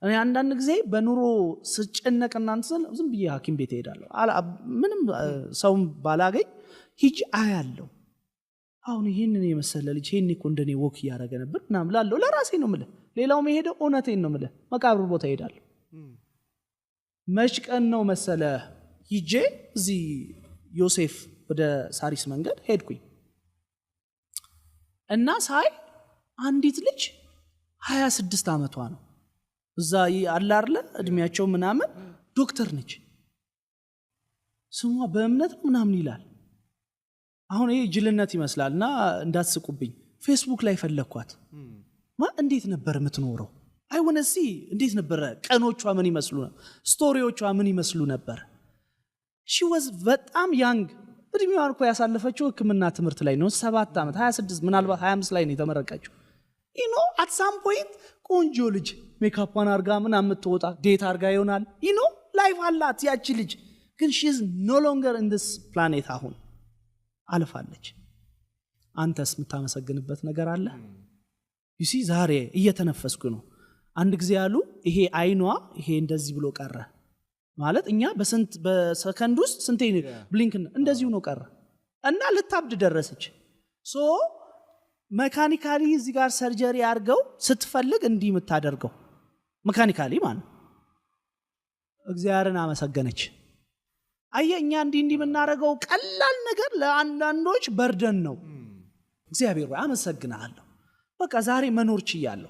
እኔ አንዳንድ ጊዜ በኑሮ ስጨነቅ እናንተ ስል ዝም ብዬ ሐኪም ቤት እሄዳለሁ። ምንም ሰውም ባላገኝ ሂጅ አያለሁ። አሁን ይህንን የመሰለ ልጅ ይሄን እኮ እንደኔ walk እያደረገ ነበር ምናምን እላለሁ። ለራሴ ነው የምልህ። ሌላው መሄደው እውነቴን ነው የምልህ፣ መቃብር ቦታ እሄዳለሁ። መች ቀን ነው መሰለ ሂጄ እዚህ ዮሴፍ ወደ ሳሪስ መንገድ ሄድኩኝ እና ሳይ አንዲት ልጅ 26 ዓመቷ ነው። እዛ አለ አይደለ እድሜያቸው ምናምን፣ ዶክተር ነች። ስሟ በእምነት ነው ምናምን ይላል። አሁን ይሄ ጅልነት ይመስላል እና እንዳትስቁብኝ። ፌስቡክ ላይ ፈለግኳት። ማ እንዴት ነበር የምትኖረው? I wanna see እንዴት ነበረ፣ ቀኖቿ ምን ይመስሉ ነበር? Story ዎቿ ምን ይመስሉ ነበር? She was በጣም young። እድሜዋን እኮ ያሳለፈችው ሕክምና ትምህርት ላይ ነው። 7 ዓመት፣ 26፣ ምናልባት 25 ላይ ነው የተመረቀችው። At some point ቆንጆ ልጅ ሜካፏን አርጋ ምናምን የምትወጣ፣ date አርጋ ይሆናል፣ life አላት ያቺ ልጅ። ግን she's no longer in this planet፣ አሁን አልፋለች። አንተስ የምታመሰግንበት ነገር አለ? You see፣ ዛሬ እየተነፈስኩ ነው። አንድ ጊዜ ያሉ ይሄ አይኗ ይሄ እንደዚህ ብሎ ቀረ ማለት እኛ በስንት በሰከንድ ውስጥ ስንቴ blink እንደዚሁ ነው ቀረ እና ልታብድ ደረሰች። So mechanically እዚህ ጋር surgery አድርገው ስትፈልግ እንዲህ የምታደርገው mechanically ማለት ነው። እግዚአብሔርን አመሰገነች። አየ፣ እኛ እንዲህ እንዲህ የምናደርገው ቀላል ነገር ለአንዳንዶች burden ነው። እግዚአብሔር ሆይ አመሰግንሃለሁ። በቃ ዛሬ መኖር ችያለሁ።